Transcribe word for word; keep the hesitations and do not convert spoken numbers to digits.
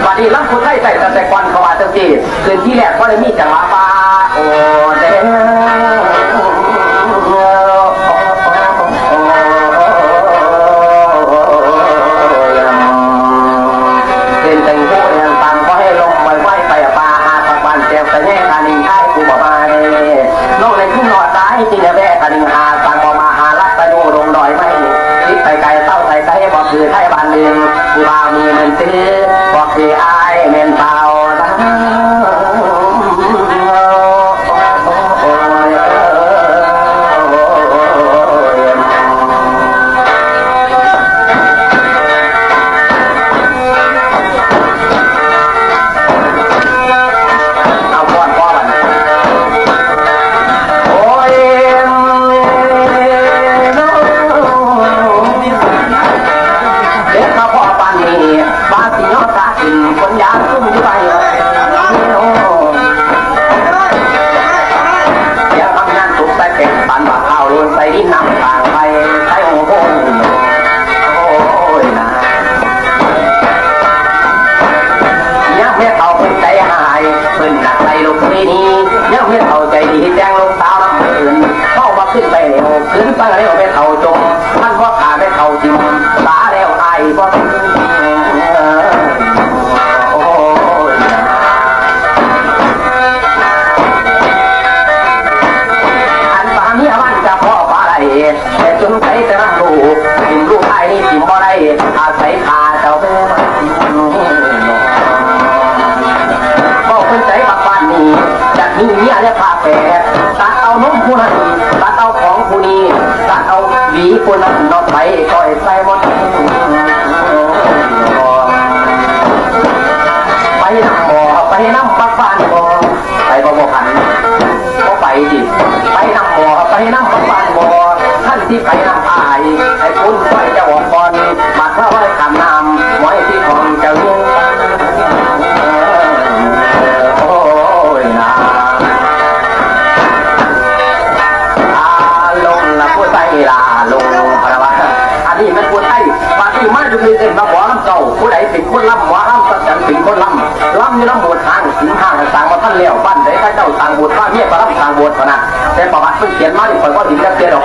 บัดนี้ลำพูนไทยใส่แต่แต่ก่อนเขาว่าจังซี่ คืนที่แรกบ่ได้มีจังหวะว่า โอ้เด้อ เป็นแต่งผู้เรียนตามก็ให้ลงไว้ไว้ไปป่าหาผักบ้านแจวแต่แย่งอันนี้ให้กูบอกมาเลย น้องในที่นอนตายที่เนี่ยแม่คันหนึ่งหาสั่งออกมาหารักไปดูลงดอยไม่ คิดไปไกลเศร้าใจใจบอกคือไทยบ้านเมือง ว่ามีเงินซื้อบอกคืออ้ายเมนเปล่า เอาก่อนก่อน โอ้ย เด็กมาพอปานนี้ ว่าสิยอดตากินคนยาซุ่มอยู่ไป เดี๋ยวทำงานสุกใส่เป็นปานบักข้าวโรยใส่ดินน้ำตางไปใส่หัวโพน โอ้ยนะ ยังไม่เข้าเพิ่นใจหาย เพิ่นหนักใจลูกเคยนี้ ยังไม่เข้าใจดีแจ้งลูกสาวลำเพิ่นเข้ามาขึ้นไปเร็ว ขึ้นไปเร็วไม่เข้าจม มันว่าขาไม่เข้าจริง สาแล้วอายบ่ถึง โอ้ย อันปาเมียมันจะพอปาได้ แต่จนไปแต่ละลูก กินลูกไอ้นี่กินบ่ได้ อาศัยขาเจ้าแม่บอกคนใจบักบ้านนี้ จะมีเมียและพาแฝดตัดเอานมผู้นั้น ตัดเอาของผู้นี้ ตัดเอาหวีผู้นั้นนอกไปก็ไอ้ใส่หมด ไปนำบ่ ไปนำบักบ้านบ่ ไปบ่บ่คัน บ่ไปดิ ไปนำบ่ ไปนำบักบ้านบ่ ท่านที่ไปนำอาย ไอ้คุณไปจะบอกก่อน บัดเท่าไรคำนำไว้ที่ของเจ้าเรื่อง โอ้ยนะ อาลงละผู้ใต้ลาลงพระวะ อันนี้มันผู้ใต้ ว่าที่มาอยู่ในเส้นมาหมอลำเก่า ผู้ใดเป็นคนลำหมอลำสักจันเป็นคนลำ ลำอยู่ลำโบสถ์ห้างสิงห้างสร้างมาท่านแล้ว บ้านใดพระเจ้าสร้างโบสถ์ พระเมียก็ลำสร้างโบสถ์พะนะ แต่ประวัติมันเขียนมานี่ ข่อยว่าถึงจะเปลี่ยนออก